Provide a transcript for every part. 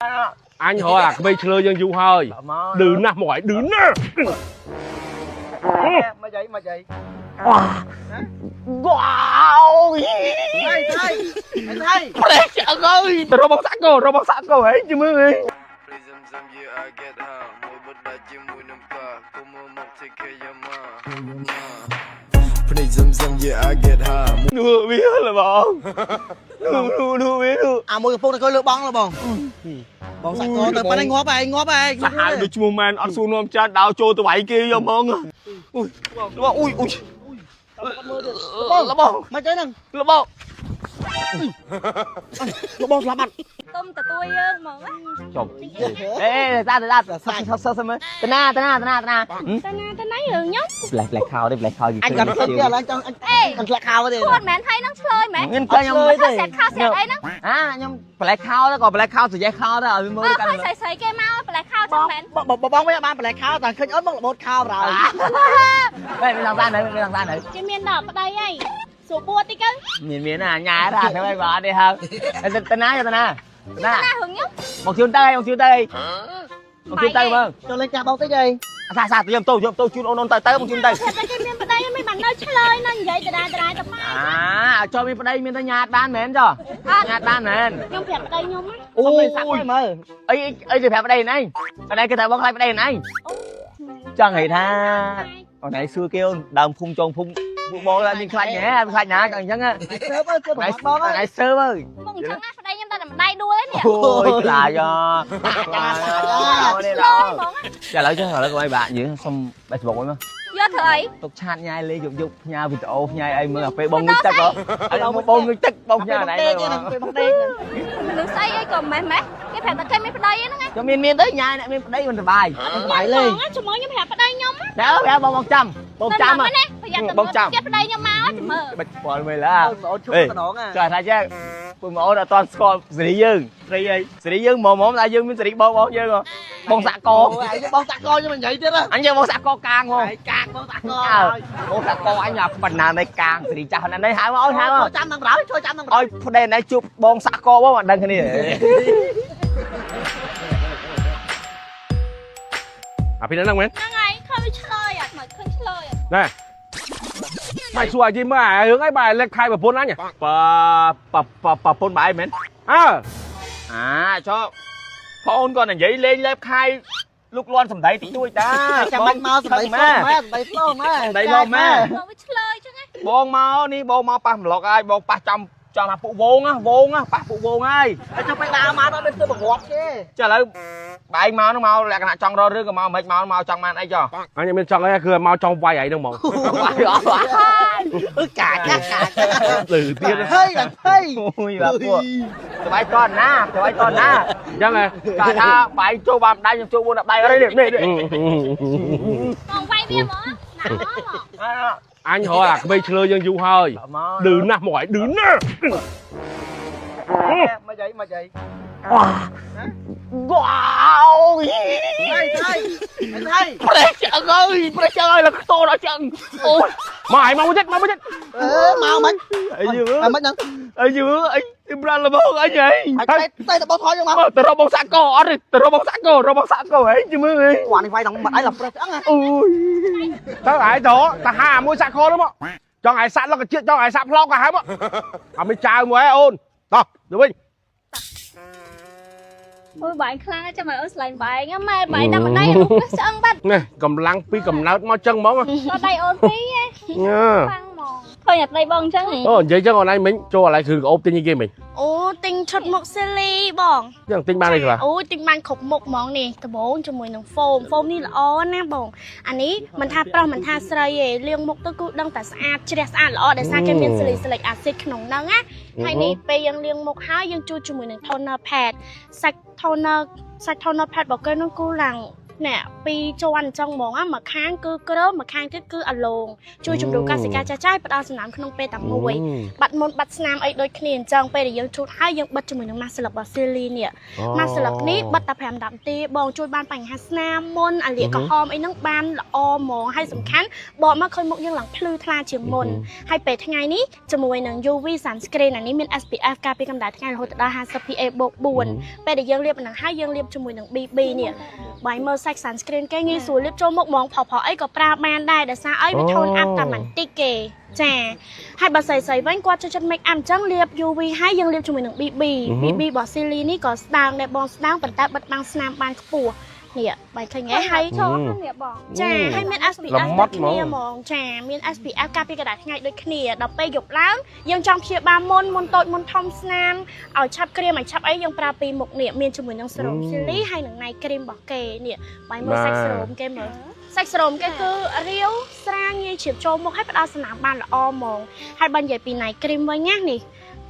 អញរកអាក្មេងឆ្លើយយើងយូរហើយ មក ឌឺណាស់មកឲ្យឌឺណាស់ មកអីមកអី វ៉ាវ ថៃថៃថៃ ប្រេះឆ្អឹងអើយទៅរកបងសាក់កោរកបងសាក់កោហេជំរឿហេ Prism some yeah I get high មួយបិទដាច់ជាមួយនឹងផ្កាគុំមើលមក take care your mom ភ្នែកសឹមសឹម yeah I get high នោះវាលបងនោះនោះនោះវានោះ អាមួយកំពុងតែអង្គុយលើបងលបងបងសាក់កទៅប៉ណ្ណេះងាប់ហើយងាប់ហើយ សាហាវដូចឈ្មោះមែនអត់សួរនាំច្រើនដោចូលទៅវាយគេយកហ្មងអុយលបងអុយអុយលបង មកចុយហ្នឹង លបង លបងស្លាប់បាត់ ទុំទទួលយើងហ្មងណា ចុំអេតាតាតាសាសាសាមើតាណាតាណាតាណាតាណា តាណាតាណារឿងខ្ញុំ ផ្លេះផ្លេះខោទេផ្លេះខោយ អញគាត់ទៅទៀតឥឡូវចង់អញអញធ្លាក់ខោទេ គាត់មិនមែនថៃនឹងឆ្លើយមែន ខ្ញុំខ្ញុំ ខោស្រាក់ខោស្រាក់អីហ្នឹង អាខ្ញុំផ្លេះខោទៅក៏ផ្លេះខោសយេះខោទៅឲ្យវាមើល អើ កាន់ ឃើញស្រីស្រីគេមកប្លែខោចឹងមែន បងបងវិញបានប្លែកខោតែឃើញអូនបងរបូតខោប្រហើយ ហេមានសង្សារនៅមានសង្សារនៅ គេមានដល់ប្តីហើយស្រួលបួតតិចទៅ មានមានអាញ៉ែដែរធ្វើអីបើអត់ទេហើយតាណាតាណាតាណា ណារឿងខ្ញុំ មកជូនទៅមកជូនទៅមកជូនទៅមើល ចូលលេងចាស់បងតិចអី សាសាទៅយកទៅយកទៅជូនអូនអូនទៅទៅមកជូនទៅ តែគេមានប្តីមិនបាននៅឆ្លើយនៅនិយាយដដែលដដែលទៅមក អាចូលមានប្តីមានតែញ៉ាតបានមែនចុះញ៉ាតបានមែន ខ្ញុំប្រាប់ប្តីខ្ញុំណា អូ សុំលេងសាក់ យ មើល អីអីទៅប្រាប់ប្តីណៃប្តីគេថាបងខ្លាចប្តីណៃចង់និយាយថាអូនឯងសួរគេអូនដើមភូមិចងភូមិពួកបងថាមានខ្លាចញ៉ែខ្លាចណាចង់អញ្ចឹង សើបអើយគឺ ណៃ បង ណៃសើអើយ មកអញ្ចឹងណាប្តីខ្ញុំតែម្ដាយដួលឯនេះ អូយខ្លាចអ ឆ្លើយហ្មង ចាឥឡូវចុះឥឡូវកុំឲ្យបាក់យើងសុំបែបស្បុកមួយមក យកធ្វើអី ទុកឆាតញ៉ាយលេងយប់យប់ផ្ញើវីដេអូផ្ញើអីមើលអាពេលបងងុយទឹកហ៎ឥឡូវបងងុយទឹកបងផ្ញើណៃមើល ពេលបងដេក មនុស្សស្អីអីក៏ម៉េះម៉េះគេប្រាប់តែគេមានប្តីហ្នឹង ចុះមានមានទៅញ៉ាយអ្នកមានប្តីមិនសុបាយ សបាយលេង ជាមួយខ្ញុំប្រាប់ប្តីខ្ញុំ តែប្រាប់បងបងចាំបងចាំ ណាប្រយ័ត្ន បងចាំ គេប្តីខ្ញុំមកចាំមើល បាច់ស្គាល់មើលឡា អូនអូនឈប់តំណង ចុះថាចេះពួកបងអូនអត់ទាន់ស្គាល់សេរីយើងសេរីអីសេរីយើងហ្មងហ្មងតែយើងមានសេរីបងបងយើងបងសាក់ក អូឯងបងសាក់កខ្ញុំមិននិយាយទៀត អញយើងបងសាក់កកាងហ្មង ឯងកាកបងសាក់ក បងសាក់កអញអាបណ្ណានៃកាងសេរីចាស់ណាស់នេះហៅមកអូនហៅមក ចូលចាំនឹងប្រហើយចូលចាំនឹងប្រ ឲ្យប្តីណៃជួបបងសាក់កបងអត់ដឹងគ្នា អាពីហ្នឹងមែន ហ្នឹងហើយឃើញឆ្លើយអត់មកឃើញឆ្លើយអត់ ណែបាយសួរអាយីមើលអារឿងអីបាយលេខថៃប្រពន្ធអញ ប៉ាប៉ាប៉ាពុនបាយមែន អើ អាចុះបងអូនគាត់និយាយលេងលេបខៃលុកលន់សំដីតិចតួចតា ចាំបាច់មកសម្ដីផ្លោម៉ែសម្ដីផ្លោម៉ែ សំដីមកម៉ែ មកវាឆ្លើយចឹងណា បងមកនេះបងមកប៉ះប្លុកហើយបងប៉ះចំចំថាពួកវងណាវងណាប៉ះពួកវងហើយ ហើយចុះពេលដើរមកដល់មានធ្វើបង្ងាប់គេ ចាឥឡូវបែងមកនោះមកលក្ខណៈចង់រករឿងក៏មកមិនមកមកចង់បានអីចុះ អញមានចង់អីគឺមកចង់វាយឯងហ្នឹងហ្មង បាយអស់ អឺកាកាកា លឺទៀត ហេឡើងភ័យ អូយបាទពួកស្បាយតណាស្បាយតណា អញ្ចឹងហ៎ គាត់ថាបាយចូលបានដៃខ្ញុំចូល4ដៃអត់នេះនេះ បងវាយវាហ្មងណាហ្មង អញរកអាក្មេងឆ្លើយយើងយូរហើយឌឺណាស់មកឲ្យឌឺណាស់ មកអីមកអី វ៉ាវ ថៃថៃថៃ ប្រេះឆ្អឹងអើយប្រេះឆ្អឹងអើយលក្តដល់ឆ្អឹងអូយ មកឲ្យមកមួយទៀតមកមួយទៀត អឺមកមិន អីយឺ អមិនហ្នឹង អីយឺអីប្រាលបងអីហី ហើយតែតែបងថយយើងមក មកទៅរកបងសាក់កអត់ទេទៅរកបងសាក់ករកបងសាក់កហីជមើលហី គាត់នេះវាយដល់មិនអីឡើងប្រេះឆ្អឹង អូយ ទៅឲ្យទៅតាហាមួយសាក់ខនោះមកចង់ឲ្យសាក់លកជាតិចង់ឲ្យសាក់ផ្លោកក៏ហើយមកអត់មានចៅមួយឯអូនតោះទៅវិញ អូយបែងខ្លាំងចាំឲ្យអូនស្លាញ់បែងម៉ែបែងតែម្ដាយអូនឆ្អឹងបាត់ នេះកម្លាំងពីកំណើតមកចឹងហ្មង ដល់ដៃអូនពីរឯង ញ៉ា ប៉ាំងហ្មងឃើញអាប្តីបងអញ្ចឹង អូនិយាយចឹងអូនឯងមិញចូលកន្លែងគ្រឿងក្អូបទិញអីគេមិញ អូទិញឈុតមុខសេលីបង ចឹងទិញបានអីខ្លះ អូទិញបានគ្រប់មុខហ្មងនេះដំបងជាមួយនឹងហ្វូមហ្វូមនេះល្អណាស់បងអានេះមិនថាប្រុសមិនថាស្រីទេលាងមុខទៅគឺដឹងតែស្អាតជ្រះស្អាតល្អដោយសារគេមាន salicylic acid ក្នុងហ្នឹងណាហើយនេះពេលយើងលាងមុខហើយយើងជូតជាមួយនឹង toner pad សាច់ toner សាច់ toner pad របស់គេនោះគឺឡើង ណែពីរជាន់អញ្ចឹងហ្មងណាមួយខាងគឺគ្រើមមួយខាងទៀតគឺអាឡងជួយជំរុញកោសិកាចាស់ចាស់ផ្ដល់សំណើមក្នុងពេលតែមួយ បាត់មុនបាត់ស្នាមអីដូចគ្នាអញ្ចឹងពេលដែលយើងជូតហើយយើងបិទជាមួយនឹងម៉ាស់ស្លឹករបស់ Sealy នេះម៉ាស់ស្លឹកនេះបិទតែ5 10នាទីបងជួយបានបញ្ហាស្នាមមុនអាលាកក្រហមអីហ្នឹងបានល្អហ្មងហើយសំខាន់បកមកឃើញមុខយើងឡើងភ្លឺថ្លាជាងមុនហើយពេលថ្ងៃនេះជាមួយនឹង UV sunscreen អានេះមាន SPF ការពារកម្ដៅថ្ងៃរហូតដល់50 PA បូក4ពេលដែលយើងលាបអាហ្នឹងហើយយើងលាបជាមួយនឹង BB នេះបាយមើលសាច់ sunscreen គេងាយស្រួលលាបចូលមុខហ្មងផុសៗអីក៏ប្រើបានដែរដោយសារអីវា tone up តែបន្តិចគេចាហើយបើស្រីៗវិញគាត់ចូលចិត្ត make up អញ្ចឹងលាប UV ហើយយើងលាបជាមួយនឹង BB BB របស់ Sealy នេះក៏ស្ដើងដែរបងស្ដើងប៉ុន្តែបិទបាំងស្នាមបានខ្ពស់នេះបាយឃើញហ៎ហើយ ចូលហ្នឹងនេះបង ចាហើយមាន SPF ល្មត់ ដូចគ្នា ហ្មង ហ្មងចាមាន SPF ការពារកម្ដៅថ្ងៃដូចគ្នាដល់ពេលយប់ឡើងយើងចង់ព្យាបាលមុនមុនតូចមុនធំស្នាមឲ្យឆាប់ក្រៀមឲ្យឆាប់អីយើងប្រើពីរមុខនេះមានជាមួយនឹងសេរ៉ូម Sealy ហើយនឹង night cream របស់គេនេះបាយមើលសាច់សេរ៉ូមគេមើលសាច់សេរ៉ូមគេគឺរាវស្រាលងាយជ្រាបចូលមុខហើយផ្ដល់សំណើមបានល្អហ្មងហើយបើនិយាយពី night cream វិញណានេះ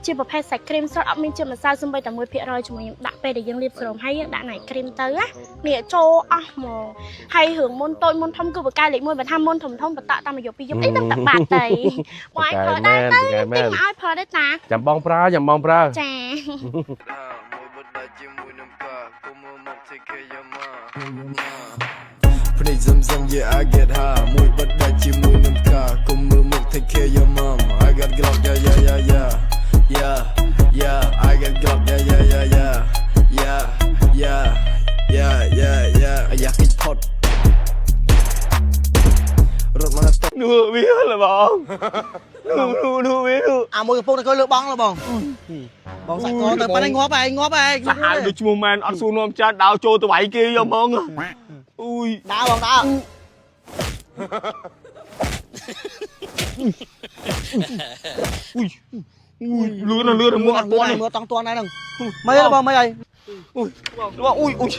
ជាប្រភេទសាច់គ្រីមសុទ្ធអត់មានជាតិម្សៅសូម្បីតែ1%ជាមួយខ្ញុំដាក់ពេលដែលយើងលាបសេរ៉ូមហើយយើងដាក់ night cream ទៅណានេះចូលអស់ហ្មងហើយរឿងមុនតូចមុនធំគឺបកកែលេខ1បើថាមុនធំធំបតក់តាមមួយយប់ពីរយប់អីដឹងតែបាត់ទៅបងឯងប្រើដែរទៅទិញមកឲ្យប្រើដែរតា ចាំបងប្រើចាំបងប្រើ ចា ថាមួយបិទដាច់ជាមួយនឹងផ្កាគុំមើលមក take care your mom ភ្នែកសឹមសឹម yeah, I get high មួយបិទដាច់ជាមួយនឹងផ្កាគុំមើលមក take care your mom. I got Glock, yeah, yeah, yeah, yeah, yeah, yeah. I got Glock, yeah, yeah, yeah, yeah, yeah, yeah, yeah, yeah, yeah. អាយ៉ាគិចផុតរត់មកទៅ នោះវាលបងនោះនោះនោះវានោះ អាមួយកំពុងតែអង្គុយលើបងលបងបងសាក់កទៅប៉ុណ្ណេះងាប់ហើយងាប់ហើយ សាហាវដូចឈ្មោះមែនអត់សួរនាំចាដើរចូលទៅវាយគេយកហ្មងអុយ ដើរបងដើរ អុយលឿនលឿនមកអត់ទាន់ មើលតង់ទាន់ដែរហ្នឹងមិនអីបងមិនអី អុយលបងអុយអុយ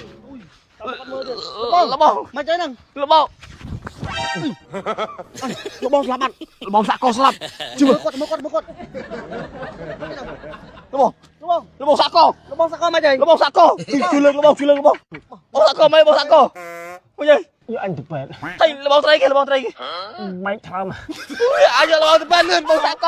លបង មិនអីហ្នឹង លបង លបងស្លាប់បាត់ លបងសាក់កស្លាប់ ជឿគាត់មើលគាត់មើលគាត់ លបង លបង លបងសាក់ក លបងសាក់កមិនអី លបងសាក់កជួយលើកលបងជួយលើកលបងបងសាក់កមិនបងសាក់កមួយយ អញទៅពេទ្យ តែលបងត្រីគេលបងត្រីគេ បែកថ្លើម អុយអាចលបងទៅពេទ្យលឿនបងសាក់ក